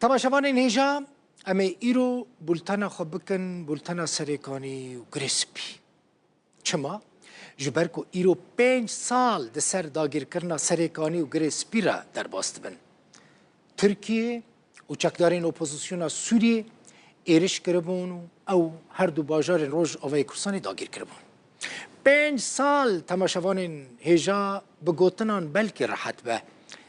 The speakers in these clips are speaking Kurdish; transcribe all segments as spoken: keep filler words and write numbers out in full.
Temaşevanên hêja, em ê îro bultena xwe bikin, bultena Serêkanî û Girê Spî. Çima? Ji ber ku îro pênc sal di ser dagîrkirina Serêkanî û Girê Spî re derbas dibin. Tirkiye û çekdarên opozisyona Sûriyê êriş kiribûn û ew her du bajarên Rojavayê Kurdistanê dagîr kiribûn. Pênc sal, temaşevanên hêja, bi gotinan belkî rehet be,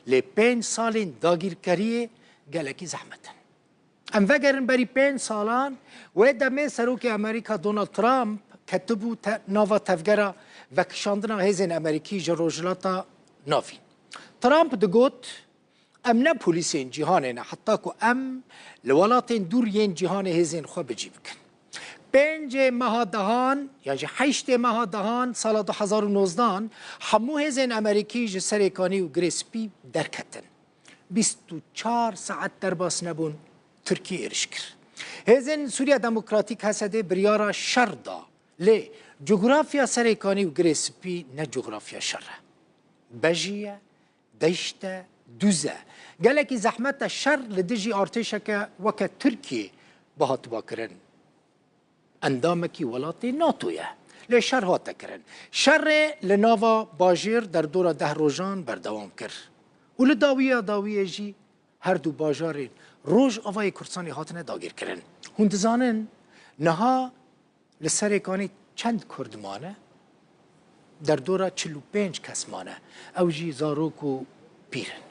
lê pênc salên dagîrkeriyê gelekî zehmet in. Em vegerin berî pênc salan, wê demê Serokê Amerîka Donald Trump ketibû te-, nava tevgera vekişandina hêzên Amerîkî ji Rojhilata Navîn. Trump digot, "Em ne polîsên cîhanê ne, heta ku em li welatên dûr yên cîhanê hêzên xwe bi cî bikin." Pêncê meha dehan, yan jî heştê meha dehan sala du hezar û nozdehan, hemû hêzên Amerîkî ji Serêkanî û Girê Spî derketin. Bîst û çar saet derbas nebûn, Tirkî êriş kir. Hêzên Sûriya Demokratîk, H S D, biryara şer da. Lê cografya Serêkanî û Girê Spî ne cografya şer e. Bejî ye, deşt e, dûz e. Gelekî zehmet e şer li dijî artêşeke weke Tirkiyê bihatiba kirin. Endamekî welatê NATO ye. Lê şer hate kirin. Şerê li nava bajêr derdora deh rojan berdewam kir. Û li dawiya dawiyê jî her du bajarên Rojavayê Kurdistanê hatine dagîrkirin. Hûn dizanin, niha li Serêkanî çend Kurd mane? Derdora çil û pênc kes mane. Ew jî zarok û pîr in.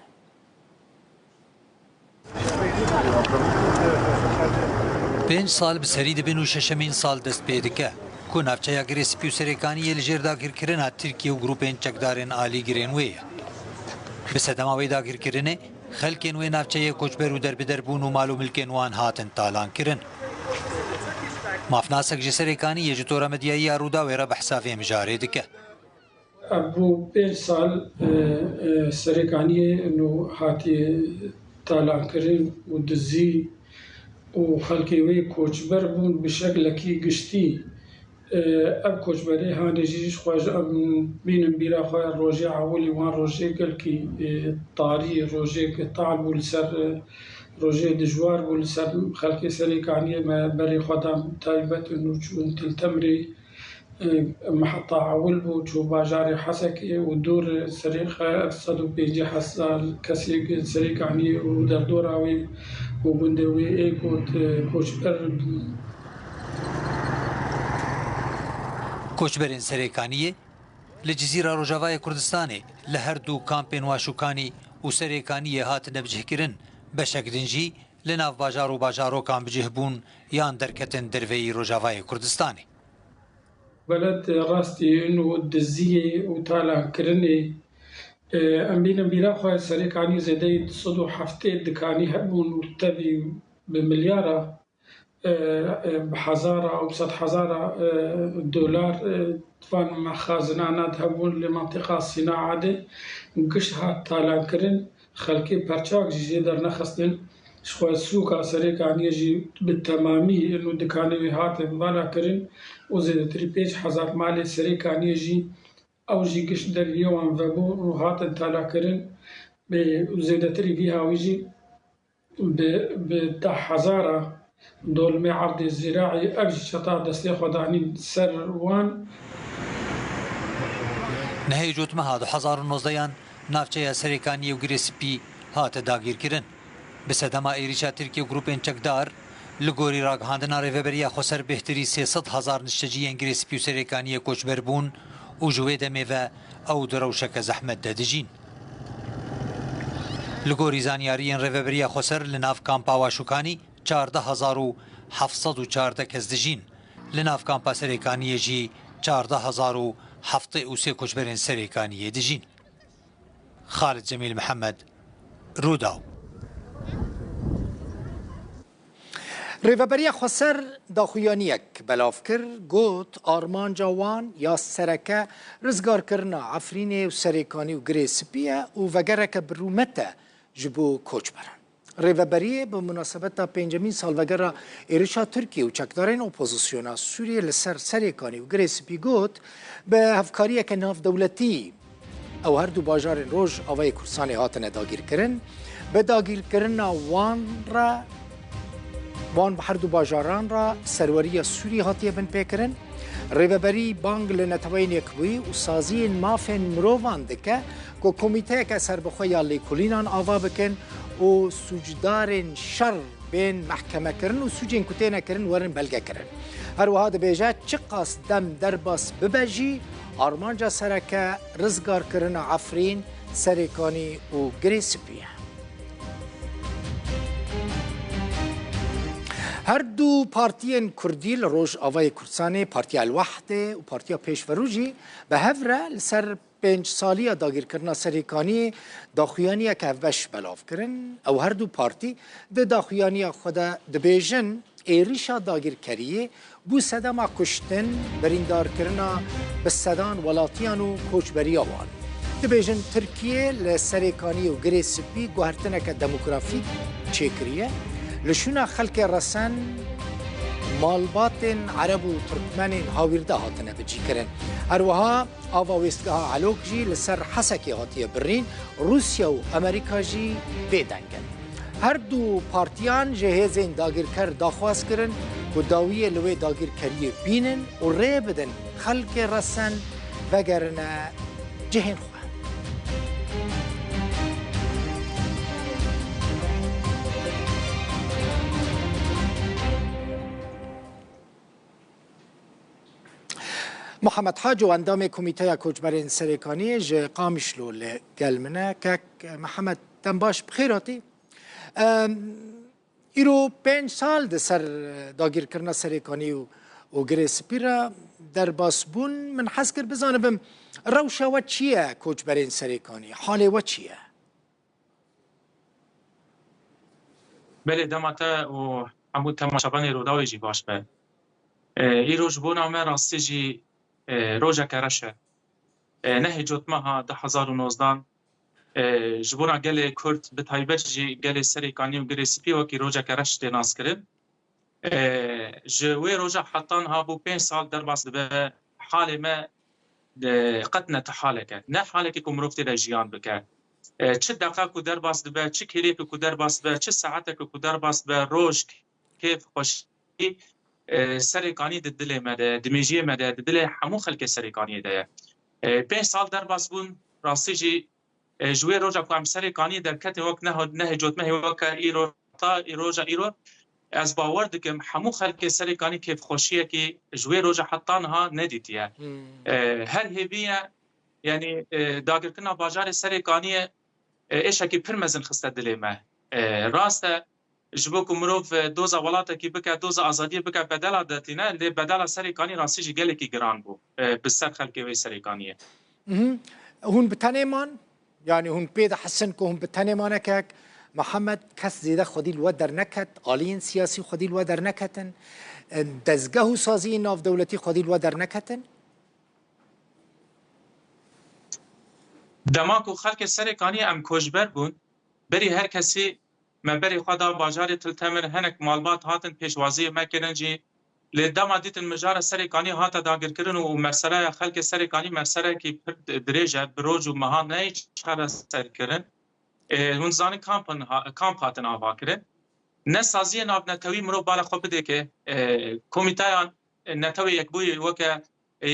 Pênc sal bi serî dibin û şeşemîn sal dest pê dike ku navçeya Girê Spî û Serêkaniyê li jêr dagirkirina Tirkiye û grûpên çekdarên alîgirên wê ye. Bi sedema wê dagirkirinê, xelkên wê navçeyê koçber û derbeder bûn û mal û milkên wan hatin talan kirin. Mafnasek ji Serêkaniyê ji tora medyayî ya Rûdawê re behsa vê mijarê dike. Ev bû pênc sal, e, e, Serêkaniyê û hatiye talankirin û dizî û xelkê wê koçber bûn bi şeklekî giştî. E, ev koçberê hanê jî ji xwe ji em bînin bîra xwe rojê ewilî wan rojê gelkî, e, tarî, rojê ke tal bû li ser, e, rojê dijwar bû li ser xelkê Serêkaniyê me berê xwe dan taybet û çûn Til Temrê. E, me heta ewil bû, çû bajarê Hesekê û dûr serê xwe ev sed û pêncî hezar kesê Serêkaniyê û derdora wê û gundê wê ê got, e, koçber bûn. Koçberên Serêkaniyê li Cizîra Rojavayê Kurdistanê li her du kampên Waşûkanî û Serêkaniyê hatine bicihkirin, beşek din jî li nav bajar û bajarokan bicih bûn yan derketin derveyî Rojavayê Kurdistanê. Beled rastî û diziyê û talankirinê. E, em bînin bîra xwe Serêkanî zêdeyî du sed û heftê dikanî hebûn û tevî bi milyara, e, e, bi hezara û bi sed hezara, e, dolar, e, van mexazinana de hebûn li mentiqa Sînaa de giş hat talankirin. Xelkê perçak jî jê dernexistin. Ji xwe sûka Serêkaniyê jî bi temamî û dikanê wê hatin vala kirin û zêdetirî pênc hezar malê Serêkaniyê jî ew jî giş derviyê wan vebû û hatin talakirin. Û zêdetirî vî hawî jî bi, bi deh hezara dolmê erdê zîraî ev jî çeta destê xwe danîn ser wan. Nehê Cotmeha du hezar û nozdeyan navçeya Serêkaniyê û Girê Spî hate dagîrkirin. Bi sedema êrîşa Tirkiye û grûpên çekdar, li gorî ragihandina Rêveberiya Xweser bêhtirî sê sed hezar nişteciyên Girê Spî û Serêkaniyê koçber bûn û ji wê demê ve ew di rewşeke zehmet de dijîn. Li gorî zanyariyên Rêveberiya Xweser li nav kampa Waşûkanî çardeh hezar û heft sed û çardeh kes dijîn. Li nav kampa Serêkaniyê jî çardeh hezar û heftê û sê koçberên Serêkaniyê dijîn. Xalid Cemîl Mihemed, Rûdaw. Rêveberiya Xweser daxuyaniyek belav kir, got, armanca wan ya sereke rizgarkirina Efrînê û Serêkanî û Girê Spî ye û vegereke bi rûmet e ji bo koçberan. Rêveberiyê bi munasebeta pêncemîn salvegera êrişa Tirkiye û çekdarên opozisyona Sûriyê li ser Serêkanî û Girê Spî got, bi hevkariyeke navdewletî ew her du bajarên Rojavayê Kurdistanê hatine dagîrkirin. Bi dagîrkirina wan re, wan bi herdu bajaran re serweriya Sûriyê hatiye binpêkirin. Rêveberî bang li Neteweyên Yekbûyî û saziyên mafên mirovan dike ku komîteyeke serbixwe ya lêkolînan ava bikin û sûcdarên şer bên mehkemekirin û sûcên ku têne kirin werin belgekirin. Her wiha dibêje, çiqas dem derbas bibe jî, armanca sereke rizgarkirina Efrîn, Serêkanî û Girê Spî ye. Her du partiyên Kurdî li Rojavayê Kurdistanê, Partiya El Wehdê û Partiya Pêşverû jî bi hev re li ser pênc saliya dagîrkirina Serêkaniyê daxuyaniyeke hevbeş belav kirin. Ew her du partî di daxuyaniya xwe de dibêjin, êrîşa dagîrkeriyê bû sedema kuştin, birîndarkirina bi sedan welatiyan û koçberiya wan. Dibêjin, Tirkiye li Serêkaniyê û Girê Spî guhertineke demografîk çêkiriye. Li şûna xelkê resen malbatên Ereb û Tirkmenên hawîrde hatine bicîkirin. Her wiha ava wêstgeha Elok jî li ser Hesekê hatiye birîn, Rûsya û Amerîka jî bêdeng in. Her du partiyan ji hêzên dagîrker daxwaz kirin ku dawiyê li wê dagîrkeriyê bînin û rê bidin xelkê resen vegerine cihên xwe. Mihemed Haco, endamê Komîteya Koçberên Serêkaniyê ji Qamişlo li gel min e. Kek Mihemed, dem baş, bi xêr hatî. Em, îro pênc sal di ser dagîrkirina Serêkanî û, û Girê Spî re derbas bûn. Min hez kir bizanibim, rewşa we çi ye koçberên Serêkanî? Halê we çi ye? Belê, dema te û hemû temaşevanê Rûdawê jî baş be. E, îro ji bona me rastî jî, e, rojeke reş e. E, nehê Cotmeha du hezar û nozdan, e, ji bona gelê Kurd, bi taybet jî gelê Serêkanî û Girê Spî wekî rojeke reş tê naskirin. E, ji wê roja heta niha bû pênc sal derbas dibe, halê me, e, qet ne ti halek e. Ne halekê ku mirov tê de jiyan bike. E, çi deqa ku derbas dibe, çi kêliyeke ku derbas dibe, çi saeteke ku derbas dibe, roj, kêf, xweşî, e, Serêkanî di dilê me de ye, di mêjiyê me de ye, di dilê hemû xelkê Serêkaniyê de ye. E, pênc sal derbas bûn, rastî jî, e, ji wê roja ku em Serêkaniyê derketin wek neho-, nehê Cotmehê weke îro, ta î-, roja îro, ez bawer dikim hemû xelkê Serêkanî kêfxweşiyekî ji wê roja heta niha nedîtiye. Hmm. E, her hêvî ye, yanî, e, dagirkirina bajarê Serêkaniyê, e, êşekî pir mezin xiste dilê me. E, rast e, ji bo ku mirov, e, doza welatekî bike, doza azadiyê bike, bedela detîne, lê bedela Serêkanî rastî jî gelekî giran bû, e, bi ser xelkê wê Serêkaniyê. Mhm. Hûn bi tenê man? Yanî hûn pê dihesin ku hûn bi tenê mane kek? Mihemed, kes zêde xwedî li we derneket, aliyên siyasî xwedî li we derneketin, e, dezgeh û saziyên navdewletî xwedî li we derneketin? Dema ku xelkê Serêkaniyê em koçber bûn, berî her kesî me berê xwe da bajarê Til Temir, hinek malbat hatin pêşwaziyê me kirin jî. Lê dema dîtin mijara Serêkanî hate dagirkirin û, û meselaya xelkê Serêkanî meselekî pir di-, dirêj e, bi roj û meha neyê çareserkirin. Ê, hûn dizanin kamp ha-, kamp hatin avakirin. Ne saziyê navnetewî mirov bala xwe bidê ke, e, Komîteya Netewê Yekbûyî weke, e,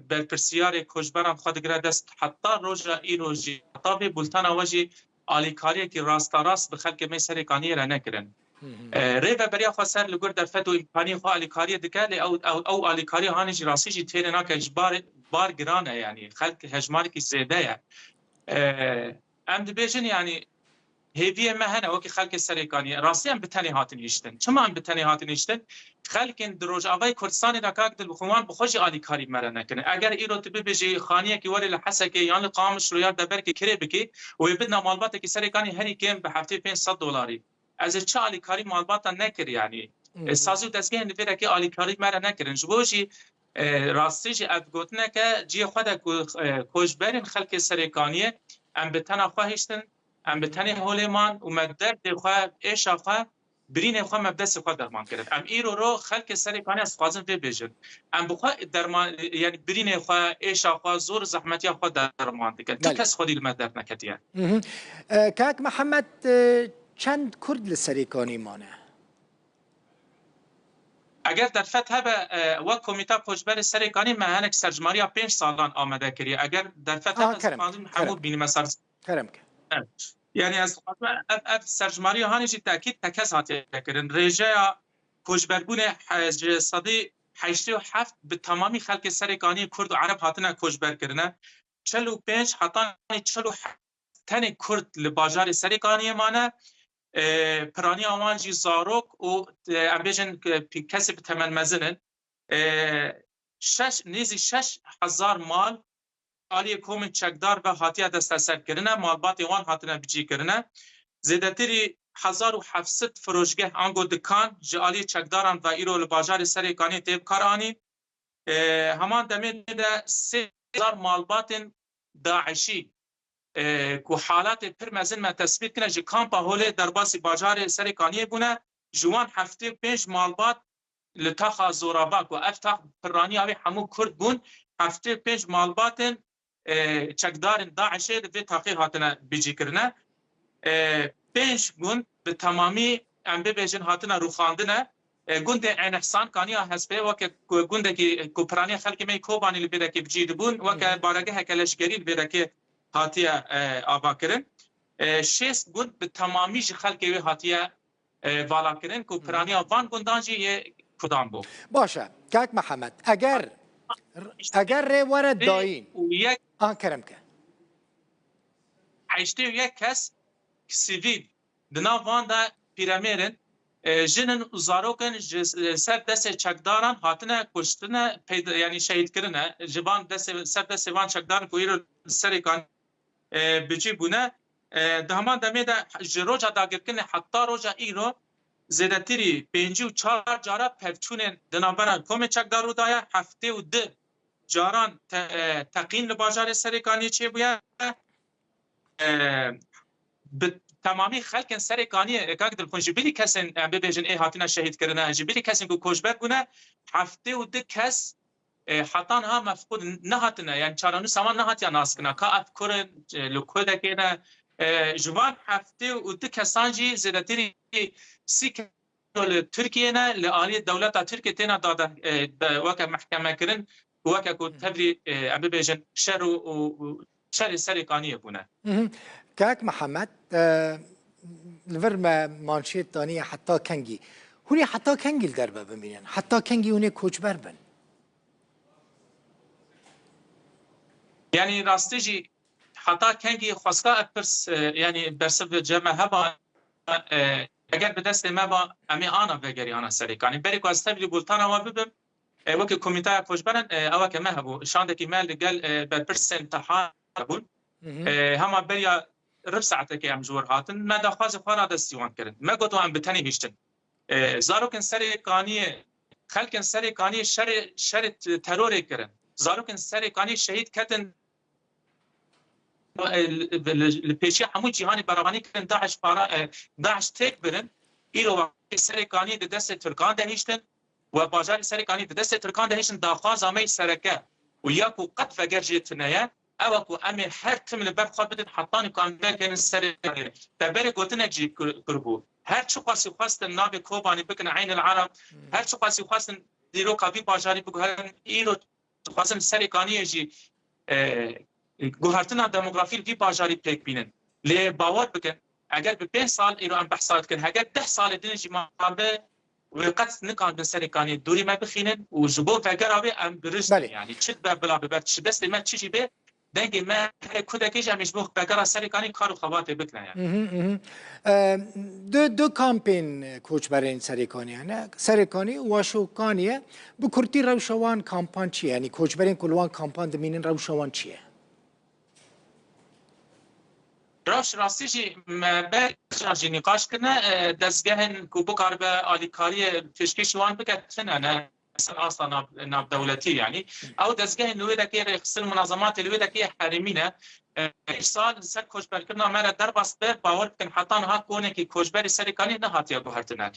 berpirsiyarê koçberan xwe digire dest, heta roja îro jî, heta vê bultena we jî alîkariyekî rasterast bi xelkê me Serêkaniyê re nekirin. Hı hı. E, rêveberiya xweser li gor derfet û îmkaniyê xwe alîkariyê dike, lê ew, ew, ew alîkariya hanê jî rastî jî têrê nake, ji bar, bar giran e, yanî xelk hejmarekî zêde ye. E, em dibêjin, yanî hêviyê me hene wekî xelkê Serêkaniyê. Rastî em bi tenê hatin hiştin. Çima em bi tenê hatin hiştin? Xelkên di Rojavayê Kurdistanê de kak Dilbixwîn wan bi xwe jî alîkarî me re nekirin. Eger îro tu bibêjî xaniyekî werê li Hesekê yan li Qamişlo ya Deberkê kirê bikî û wê bidina malbatekî Serêkanî, herî kêm bi heftê pênc sed dolarî. Ez ê çi alîkarî malbatan nekir yanî? Hı hı. E, sazî û dezgehên li vê rekê alîkarî me re nekirin. Ji bo jî, e, rastî jî ev gotineke cihê xwe de ku, e, koçberên xelkê Serêkaniyê em bi tena xwe hiştin, em bi tenê holê man û me derdê xwe, êşa xwe Birînê xwe me bi destê xwe derman kirin. Em îro ro xelkê Serêkanê ez dixwazim vê bêjin. Em bi xwe derman, yani birînê xwe, êşa xwe, zor û zehmetiya xwe derman dikin. Tu Belê. kes xwedî li me derneketiye. Mhm. E, Kak Mihemed, e, çend Kurd li Serêkanî mane? Eger derfet hebe, e, wek Komîta Koçberê Serêkanî me hinek serjimariya pênc salan amade kiriye. Eger derfet Aha, hebe, kerem, dixwazim kerem. hemû bînime ser Kerem ke. Evet. Yani ez dixwazim ev, ev serjimariya hanê jî tekîd tekez hatiye kirin. Rêjeya koçberbûnê he-, ji sedî heştê û heft bi temamî xelkê Serêkaniyê Kurd û Ereb hatine koçber kirine. Çil û pênc hetanî çil û heft tenê Kurd li bajarê Serêkaniyê mane. E, piraniya wan jî zarok û, e, em bêjin, e, kesê bi temel mezin in. E, şeş, nêzî şeş hezar mal aliyê komên çekdar ve hatiye desteserkirine, malbatê wan hatine bicîkirine. Zêdetirî hezar û heft sed firojgeh ango dikan ji aliyê çekdaran ve îro li bajarê Serêkaniyê tê bi kar anîn. E, heman demê de sê hezar malbatên DAIŞî, e, ku halatê pir mezin me tespît kine, ji kampa Holê derbasî bajarê Serêkaniyê bûne, ji wan heftê û pênc malbat li taxa Zorava, ku ev tax piraniya wê hemû Kurd bûn, heftê û pênc malbatên, e, çekdarên DAIŞê li vê taxê hatine bicîkirine. E, pênc gund bi temamî, em bibêjin, hatine rûxandine. E, gundê Ên Ihsan, Kaniya Hespê, weke ku gundekî ku piraniya xelkê me yê Kobanî li vê dekê bi cî dibûn, weke Hı hı. baregeheke leşkerî li vê dekê hatiye, e, avakirin. E, şêst gund bi temamî ji xelkê wê hatiye, e, valakirin ku Hı hı. piraniya van gundan jî yê Kurdan bû. Baş e. Kak Mihemed, eger, eger rê were Heştê dayîn. û yek Aha, kerem ke. Heştê û yek kes sivîl, di nav van de pîremêr in, e, jin in û zarok in, ji, e, ser destê çekdaran hatine kuştine, peyda, yani şehîd kirine. Ji van destê, ser destê van çekdaran ku îro li Serêkaniyê, e, bi cî bûne. E, di heman demê de ji roja dagirkirinê heta roja îro zêdetirî pêncî û çar cara pevçûnên di navbera komê çekdar rû daye, heftê û du caran te-, e, teqîn li bajarê Serêkaniyê çêbûye. E, bi temamî xelkên Serêkaniyê, e, kak Dilxwin, ji bilî kesên, em bibêjin, ê hatine şehîd kirine, ji bilî kesên ku koçber bûne, heftê û du kes, e, heta niha mefqûd nehatine, yani çarenûsa wan nehatiye naskirina, ka ev kur in, e, li ku dekê ne. E, ji van heftê û du kesan jî zêdetirî sî kes li Tirkiyê ne, li aliyê dewleta Tirkiyê têne dade, e, de, weke mehkeme kirin, weke ku Hı. tevrî, e, em bibêjin şer û, û, û şerê Serêkaniyê bûne. Mhm. Kak Mihemed, e, li vir me manşêt daniye heta kengî. Hûn ê heta kengî li derve bimînin? Heta kengî hûn ê koçber bin? Yani rastî jî heta kengî xwestka ev pirs, e, yani bersiv cem me heba, e, eger bi destê me ba, em ê ana vegeriyana Serêkanî. Berê ku ez tevlî gultana we bibim, e, wekî komîteya koçberan, e, eweke me hebû. Şandekî me li gel, e, berpirsên tehan hebûn. Hı hı. E, hema beriya rib saetekê em ji wir hatin. Me daxwazê xwe radestî wan kirin. Me got em bi tenê hiştin. E, zarokên Serêkaniyê, xelkên Serêkaniyê şerê, şerê t-, terorê kirin. Zarokên Serêkaniyê şehîd ketin, e, li, li, li pêşiya hemû cîhanê beravanî kirin, DAIŞ para, e, DAIŞ têk birin. Îro wextê Serêkaniyê di destê Tirkan de hiştin, we bajarê Serêkaniyê di destê Tirkan de hiştin, daxwaza me yê sereke û ya ku qet veger jê tune ye, ew e ku em ê her tim li ber xwe bidin hetanî ku em vegerin Serêkaniyê. Te berê gotinek jî kir-, kiribû. Her çiqasî xwestin navê Kobanî bikin Eyn el Ereb, Hmm. her çiqasî xwestin dîroka vî bajarî biguherin, îro dixwazin Serêkaniyê jî, e, guhertina demografî li vî bajarî pêk bînin. Lê bawer bikin, eger bi pênc sal îro em behsa dikin, heger deh salê din jî mabe, wê qet nikandin Serêkaniyê dûrî me bixînin û ji bo vegera wê em giriştin. Belê. Yani çi dibe bila bibe, çi destê me çi jî bê, dengê me her kudekê jî em ê ji bo vegera Serêkaniyê kar û xebatê bikin yani. Mhm, mhm. E, du, du kampên koçberên Serêkaniyê hene. Serêkanî û Waşokaniye. Bi kurtî rewşa wan kampan çi ye? Yani koçberên ku li wan kampan dimînin rewşa wan çi ye? Rewş rastî jî me ber jî nîqaş kirine, e, dezgehên ku bikaribe alîkariyê pêşkêşî wan bike tune ne. ser asta nav-, navdewletî, yanî. Ew dezgehên li wê dekê rêxistin, munazematê li wê dekê herêmî ne. E, îsal li ser koçberkirina me re derbas be, bawer bikin, heta niha konekî koçberî Serêkaniyê nehatiye guhertine.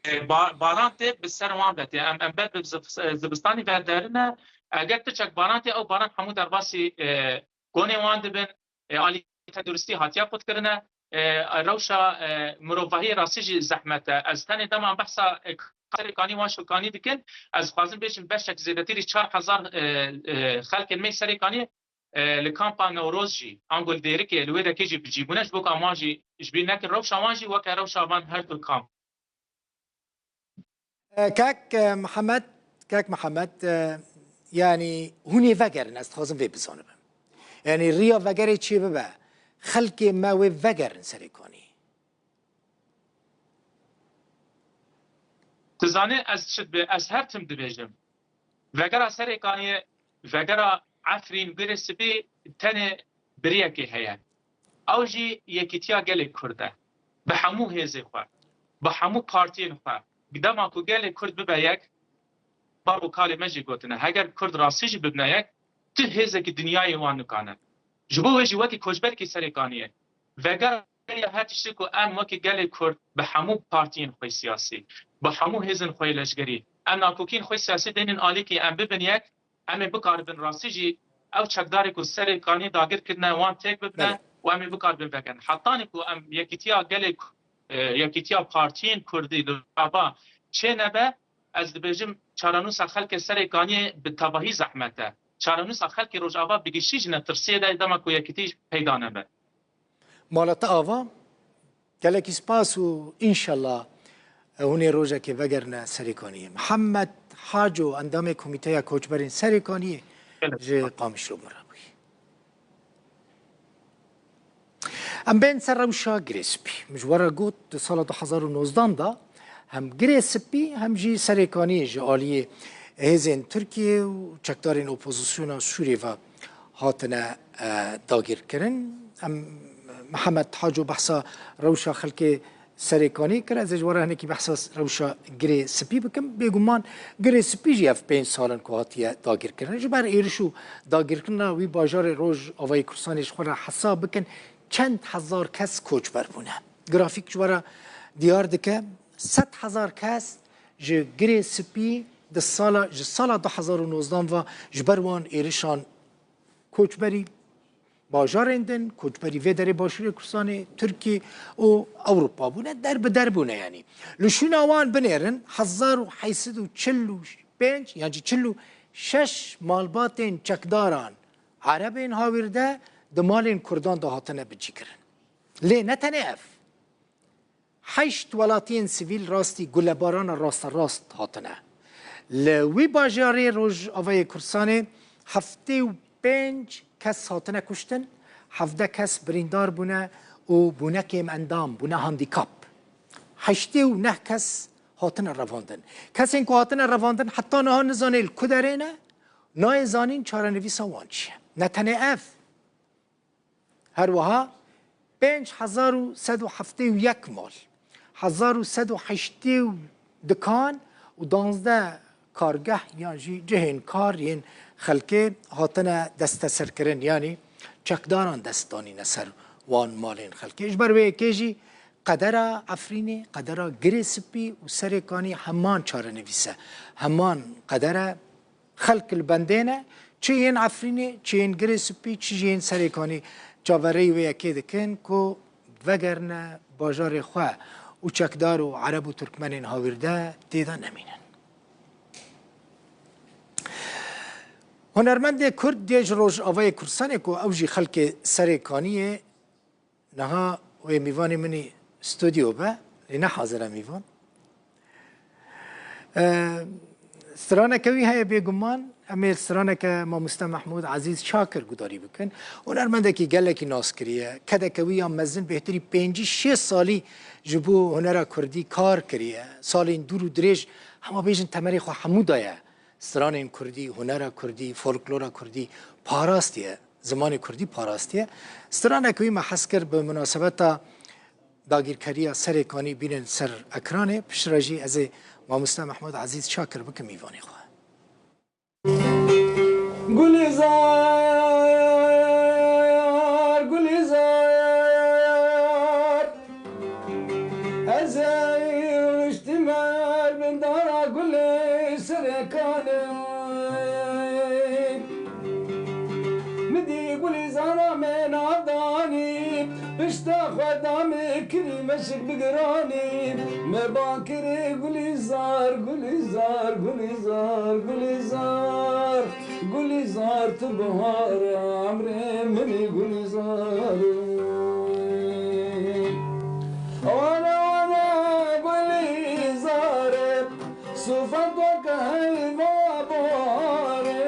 E, ba-, baran tê, bi ser wan ve tê. Em, em ber bi zib-, zivistanî ve derine. Eger piçek baran tê, ew baran hemû derbasî, e, konê wan dibin. E, alî tenduristî hatiye qutkirine. E, rewşa, e, mirovahiyê rastî jî zehmet e. Ez tenê dema behsa, e, Serêkanî wan şokanî dikin. Ez dixwazim bêjim beşek zêdetirî çar hezar, e, e, xelkên me Serêkanî, e, li kampa Newroz jî, ango li Dêrikê, li wê dekê jî bi cî bûne, ji bo ku em wan jî ji bîr nekin. Rewşa wan jî weke rewşa van her du kamp. E, Kak, e, Mihemed, Kak Mihemed, e, yanî hûn ê vegerin, ez dixwazim vê bizanibim. Yanî riya vegerê çê bibe, xelkê me wê vegerin Serêkanî. Tu zanî ez çi dibe, ez her tim dibêjim. Vegera Serêkaniyê, vegera Efrîn, Girê Spî tenê biriyekê heye. Ew jî yekîtiya gelê Kurd e. Bi hemû hêzê xwe, bi hemû partiyên xwe. Dema ku gelê Kurd bibe yek, bav û kalê me jî gotine, heger Kurd rastî jî bibine yek, tu hêzekî dinyayê wan nikane. Ji bo wê jî wekî koçberkî Serêkaniyê, vegera her tiştê ku em wekî gelê Kurd bi hemû partiyên xwe siyasî, bi hemû hêzên xwe leşgerî, em nakokiyên xwe siyasî deynin alîkî, em bibin yek, em ê bikaribin rastî jî ew çekdarê ku Serêkanî dagir kirine wan têk bibine û em ê bikaribin vegerin. Hetanî ku em yekîtiya gelê Ku-, e, yekîtiya partiyên Kurdî li Rojava çê nebe, ez dibêjim çarenûsa xelkê Serêkaniyê bi tevahî zehmet e. Çarenûsa xelkê Rojava bi giştî jî ne tirsiyê de ye dema ku yekîtî peyda nebe. Mala te ava, gelekî spas û înşellah hûn ê rojekê vegerine Serêkaniyê. Mihemed Haco, endamê Komîteya Koçberên Serêkaniyê ji Qamişlo min re bûyî. Em bên ser rewşa Girê Spî. Min ji we re got, di sala du hezar û nozdan de hem Girê Spî hem jî Serêkaniyê ji aliyê hêzên Tirkiyê û çekdarên opozisyona Sûriyê ve hatine, e, dagirkirin. Em, Mihemed Haco behsa rewşa xelkê Serêkanî kir. Ez ê ji we re hinekî behsa rewşa Girê Spî bikim. Bêguman Girê Spî jî ev pênc sal in ku hatiye dagirkirin. Ji ber êriş û dagirkirina wî bajarê Rojavayê Kurdistanê ji xwe re hesab bikin, çend hezar kes koçber bûne. Grafîk ji we re diyar dike, sed hezar kes ji Girê Spî di sala, ji sala du hezar û nozdan ve ji ber wan êrişan koçberî bajarên din, koçberî vê derê Başûrê Kurdistanê, Tirkî û Ewropa bûne, der bi der bûne yanî. Li şûna wan binêrin, hezar û heyt sed û çil û pênc yan jî çil û şeş malbatên çekdaran Erebên hawîrde di malên Kurdan de hatine bicîkirin. Lê ne tenê ev. Heşt welatiyên sivîl rastî gulebarana rasterast hatine. Li wî bajarê Rojavayê Kurdistanê heftê û pênc kes hatine kuştin, hevdeh kes birîndar bûne û bûne kêmendam, bûne handîkap. Heştê û neh kes hatine revandin. Kesên ku hatine revandin heta niha nizanê li ku derê ne, nayê zanîn çarenivîsa wan çi ye. Ne tenê ev. Her wiha pênc hezar û sed û heftê û yek mal, hezar û sed û heştê û dikan û danzdeh kargeh yan jî cihên kar yên xelkê hatine desteserkirin, yanî çekdaran dest danîne ser wan malên xelkê. Ji ber wê yekê jî qedera Efrînê, qedera Girê Spî û Serêkanî heman çarenivîs e, heman qeder e. Xelk li bendê ne, çi yên Efrînê, çi yên Girê Spî, çi jî yên Serêkanî çaverêyî wê yekê dikin ku vegerine bajarê xwe û çekdar û Ereb û Tirkmenên hawîrde tê de nemînin. Hunermendê Kurd yê ji Rojavayê Kurdistanê ku ew jî xelkê Serêkaniyê, niha wê mîvanê min î stûdyo be, lê ne hazir e mîvan. E, straneke wî heye bêguman, em ê straneke mamoste Mehmûd Ezîz Şakir gudarî bikin. Hunermendekî gelekî naskirî ye. Kedeke wî ya mezin bêhtirî pêncî şêst salî ji bo hunera kurdî kar kiriye. Salên dûr û dirêj, hema bêjin temerê xwe hemû daye stranên kurdî, hunera kurdî, folklora kurdî parastiye, zimanê kurdî parastiye. Stranek wî me hez kir bi munasebeta dagîrkeriya Serêkanî bînin ser ekranê, piştre jî ez ê Mamoste Mehmûd Ezîz Çakir bike mîvanê xwe. Gulîzar, Gulîzar, ez ê riştî me bin dara gulê serê kanê. Min dî Gulîzara me nav danî, pişta xwe da me kirî meşik bi giranî. Me ban kirê Gulîzar, Gulîzar, Gulîzar, Gulîzar. Gulîzar tu bihar e, emrê min î Gulîzar e. Wana, wana Gulîzar e, sifet weke heyva bahar e,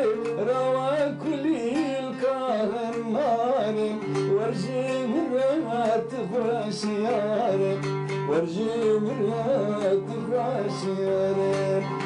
rewe kulîlka hemar e, werjê min re tu xweşiyar e, werjê min re tu xweşiyar e.